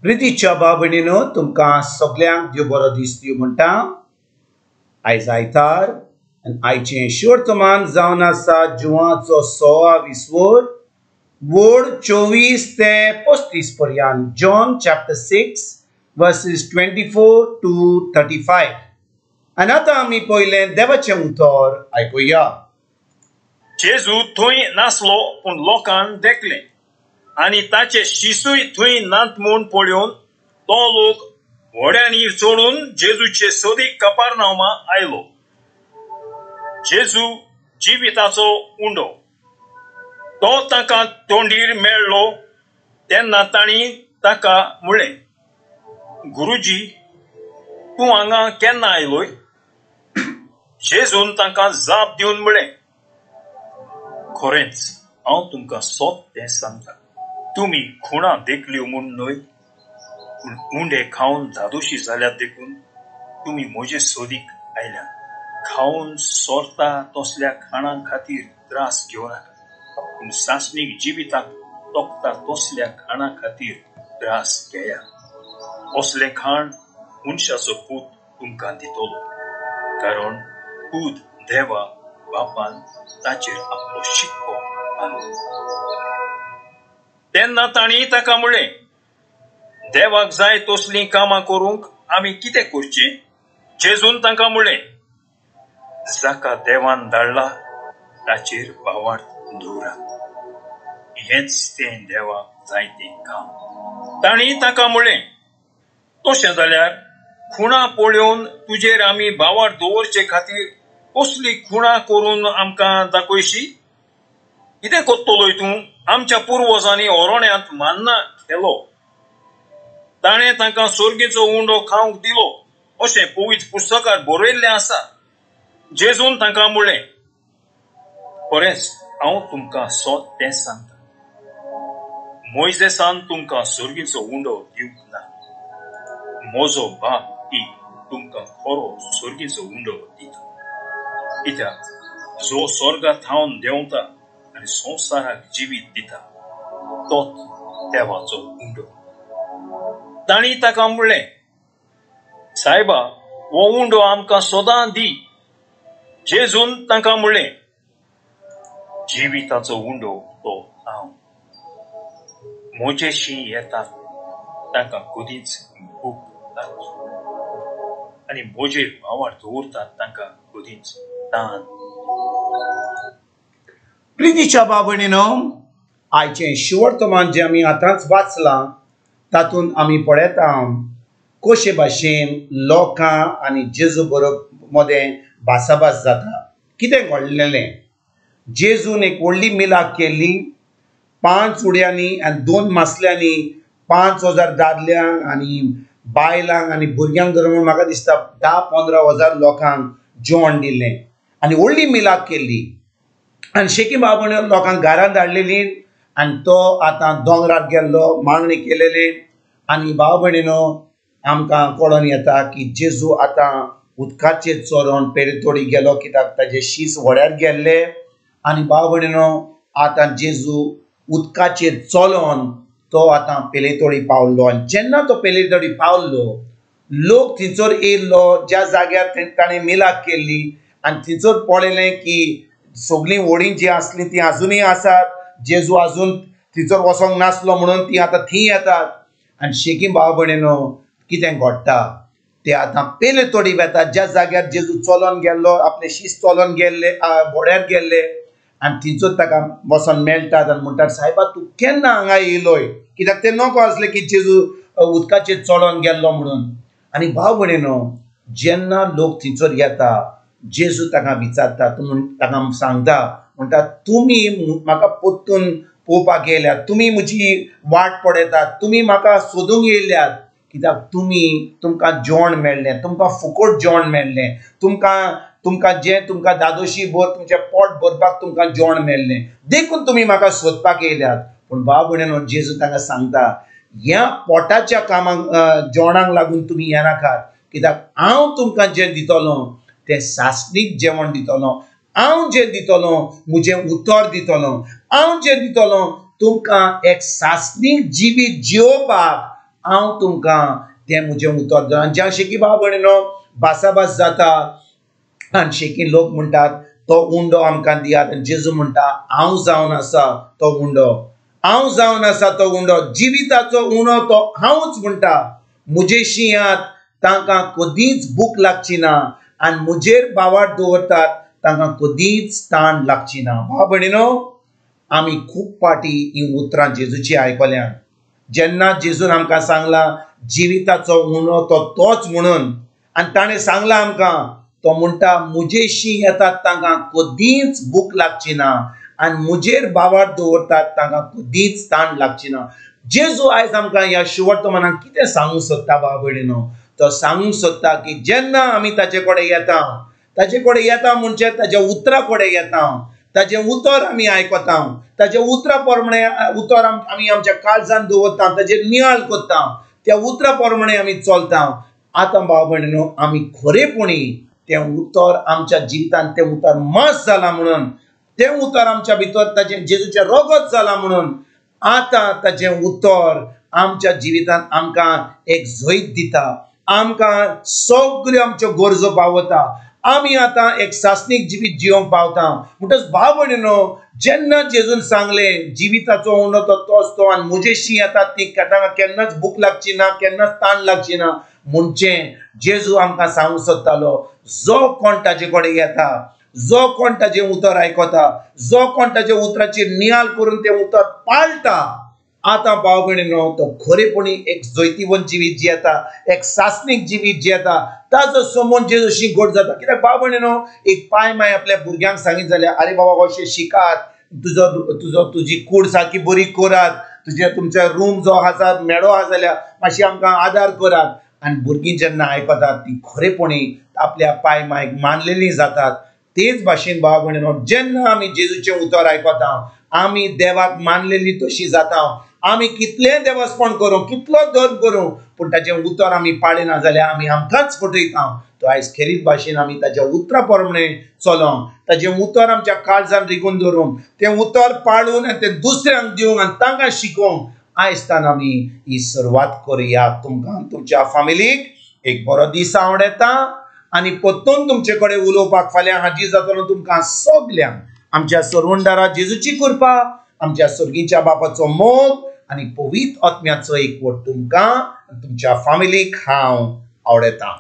प्रितीच्या भाव भयणीनो, तुमकां सगल्यांक देव बरो दीस दिवं म्हणटा. आयज आयतार आनी आयचें शिवर्तमान जावन आसा जुवाचो 26 वर वोड 24 ते 35 पर्यंत. John chapter 6 verses 24 to 35. आनी आतां आमी पयलें देवाचें उतर आयकुया. जेजू थंय नासलो, पूण लोकान देखलें आनी ताचे शिसूय थंय नात म्हूण पळोवन तो लोक व्हड्यांनी चडून जेजूचे सोदीक कपारनामा आयलो. जेजू जिविताचो उंडो. तो ताका तोंडीर मेळ्ळो तेन्ना तांणी ताका म्हळें, गुरुजी, तूं हांगा केन्ना आयलोय? जेजून तांकां जाप दिवन म्हळें, खरेंच हांव तुमकां सोद तें सांगता, तुमी खुणा देखल्यो म्हूण न्हय, पूण उंडे खावन धादोशी जाल्यात देखून तुमी म्हजे सोदीक आयल्यात. खावन सोरता तसल्या खाणां खातीर त्रास घेवं नाका, पूण सासणीक जिविताक तोखता तसल्या खाणां खातीर त्रास घेयात. असलें खाण मनशाचो पूत तुमकां दितलो, कारण पूत देवा बापान ताचेर आपलो शिक्को मारलो. तेन्ना तांणी ताका म्हळें, देवाक जाय तसलीं कामां करूंक आमी कितें करचें? जेजून तांकां म्हळें, जाका देवान धाडला ताचेर भावार्थ दवरात, हेंच तें देवाक जाय तें काम. तांणी ताका म्हळें, तशें जाल्यार खुणा पळोवन तुजेर आमी भावार्थ दवरचे खातीर कसली खुणा करून आमकां दाखयशी? कितें करतलोय तूं? आमच्या पुर्वजांनी ओरण्यांत मान्ना खेलो, ताणें तांकां सोर्गीचो उंडो खावंक दिलो, अशें पवित्र पुस्तकार बरयल्लें आसा. जेजून तांकां म्हळें, खरेंच हांव तुमकां सोद तें सांगता, मोयजेसान तुमकां सोर्गीचो उंडो दिवंक ना, म्हजो बाप ती तुमकां खरो सोर्गीचो उंडो दिता. कित्याक जो स्वर्गा थावन देंवता आनी संवसाराक जिवीत दिता तोच देवाचो उंडो. तांणी ताका म्हणलें, सायबा, हो उंडो आमकां सदां दी. जेजून तांकां म्हणलें, जिविताचो उंडो तो हांव. म्हजेशी येतात तांकां कदींच भूक लागची आनी म्हजेर भावार्थ दवरतात तांकां कदींच तान. प्रितीच्या भाव भयणीनो, आयचें शिवर्तमान जें आमी आतांच वाचलां तातूंत आमी पळयता कशे भाशेन लोकां आनी जेजू बरोबर मदें भासाभास जाता. कितें घडलेलें? जेजून एक व्हडली मिलाक केल्ली, 5 उड्यांनी आनी 2 मासल्यांनी 5000 दादल्यांक आनी बायलांक आनी भुरग्यांक धरून म्हूण म्हाका दिसता 10-15 हजार लोकांक जेवण दिल्लें आनी व्हडली मिलाक केल्ली. आनी शेकी बाबा लोकांक घरांत धाडलेली आनी तो आतां दोंगरार गेल्लो, मागणी केलेली. आनी भाव भयणीनो, आमकां कळोन येता की जेजू आतां उदकाचेर चोरोन पेरेतोडी गेलो, कित्याक ताजे शीस व्हड्यार गेल्ले. आनी भाव भयणीनो, आतां जेजू उदकाचेर चलोन तो आतां पेलेतोडी पावल्लो. आनी जेन्ना तो पेलेतोडी पावल्लो, लोक थंयसर येयल्लो ज्या जाग्यार ताणें मिलाक केल्ली आनी थंयसर पळयलें की सगळीं व्हडीं जीं आसलीं तीं आजुनूय आसात, जेजू आजून थंयसर वचोंक नासलो म्हणून तीं आतां थंय येतात. आनी शेकी भाव भयणीनो, कितें घडटा, ते आतां पेलेतोडी वेतात ज्या जाग्यार जेजू चलोन गेल्लो, आपले शीस चलोन गेल्ले, व्हड्यार गेल्ले. आनी थंयसर ताका वचोन मेळटात आनी म्हणटात, सायबा, तूं केन्ना हांगा येयलोय? कित्याक ते नको आसले की जेजू उदकाचेर चलोन गेल्लो म्हणून. आनी भाव भयणीनो, जेन्ना लोक थंयसर येता, जेजू ताका विचारता, तूं ताका सांगता, म्हणटा, तुमी म्हाका परतून पळोवपाक येयल्यात, तुमी म्हजी वाट पळयतात, तुमी म्हाका सोदूंक येयल्यात, कित्याक तुमी तुमकां जेवण मेळ्ळें, तुमकां फुकट जेवण मेळ्ळें, तुमकां तुमकां जें तुमकां दादोशी भर तुमचें पोट भरपाक तुमकां जेवण मेळ्ळें, देखून तुमी म्हाका सोदपाक येयल्यात. पूण भाव भयणीनो, जेजू तांकां सांगता, ह्या पोटाच्या कामाक जेवणाक लागून तुमी येनाकात, कित्याक हांव तुमकां जें दितलो तें सासणीक जेवण दितलो, हांव जें दितलो म्हजें उतर दितलो, हांव जें दितलो तुमकां एक सासणीक जिवीत जियोवपाक हांव तुमकां तें म्हजें उतर दिता. आनी ज्या शेकी भाव भयणीनो भासाभास जाता आनी शेकी लोक म्हणटात तो उंडो आमकां दियात, आनी जेजू म्हणटा हांव जावन आसा तो उंडो, हांव जावन आसा तो उंडो, जिविताचो उंडो तो हांवूच म्हणटा. म्हजेशी यात तांकां कदींच भूक लागची ना आनी म्हजेर बावाट दवरतात तांकां कदींच ताण लागची ना. भाव भयणीनो, आमी खूब फावटी हीं उतरां जेजूची आयकल्यात. जेन्ना जेजून आमकां सांगलां जिविताचो उणो तो तोच म्हणून, आनी ताणें सांगलां आमकां, तो म्हणटा म्हजेशी येतात तांकां कदींच भूक लागची ना आनी म्हजेर बावाट दवरतात तांकां कदींच ताण लागची ना. जेजू आयज आमकां ह्या शुवर्तमानाक कितें सांगूंक सोदता भाव भयणीनो? तो सांगूंक सोदता की जेन्ना आमी ताचे कडेन येता, ताचे कडेन येता म्हणजे ताच्या उतरा कडेन येता, ताजें उतर आमी आयकता, ताजे उतरा प्रमाणे उतर आमी आमच्या काळजान दवरता, ताजेर नियाळ करता, त्या उतरा प्रमाणे आमी चलता. आतां भाव भयणीनो, आमी खरेपणी तें उतर आमच्या जिवितांत तें उतर मास जालां म्हणून, तें उतर आमच्या भितर ताजें जेजूचें रगत जालां म्हणून आतां ताजें उतर आमच्या जिवितांत आमकां एक जैत दिता, आमकां सगळ्यो आमच्यो गरजो पावता, आमी आतां एक सासणीक जिवीत जिवंक पावता. म्हणटच भाव भयणीनो, जेन्ना जेजून सांगलें जिविताचो उंडो तो तोच तो आनी म्हजेशी येतात ती तांकां केन्नाच भूक लागची ना, केन्नाच ताण लागची ना, म्हणचे जेजू आमकां सांगूंक सोदतालो जो कोण ताजे कडेन येता, जो कोण ताजें उतर आयकता, जो कोण ताजे उतराचेर नियाळ करून तें उतर पाळटा, आतां भाव भयणीनो तो खरेपणी एक जैतिवंत जिवीत जियेता, एक सासणीक जिवीत जियेता, ताजो समोर जेजूशी गोड जाता. कित्याक भाव भयणीनो, एक पाय माय आपल्या भुरग्यांक सांगीत जाल्यार आरे बाबा अशें शिकात, तुजो तुजो तुजी कूड सारकी बरी करात, तुजे तुमच्या रूम जो आसा मेळो आसा जाल्यार मातशी आमकां आदार करात. आनी भुरगीं जेन्ना आयकतात ती खरेपणी आपल्या पाय मायक मानलेलीं जातात. तेच भाशेन भाव भयणीनो, जेन्ना आमी जेजूचें उतर आयकता आमी देवाक मानलेली तशी जाता. आमी कितलें देवस्पण करूं, कितलो धर्म करूं, पूण ताजें उतर आमी पाळिना जाल्यार आमी आमकांच फटयता. तो आयज खेरीत भाशेन आमी ताज्या उतरा प्रमाणे चलोंक, ताजें उतर आमच्या काळजान रिगून दवरूंक, तें उतर पाळून आनी तें दुसऱ्यांक दिवंक आनी तांकां शिकोवंक आयज तान आमी ही सुरवात करुया. तुमकां तुमच्या फामिलीक एक बरो दीस आवडटा आनी परतून तुमचे कडेन उलोवपाक फाल्यां हाजीर जातलो. तुमकां सगल्यांक आमच्या सरवंडारा जेजूची कृपा, आमच्या सर्गीच्या बापाचो मोग आनी पवित्र आत्म्याचो एकवट तुमकां तुमच्या फामिलीक हांव आवडटा.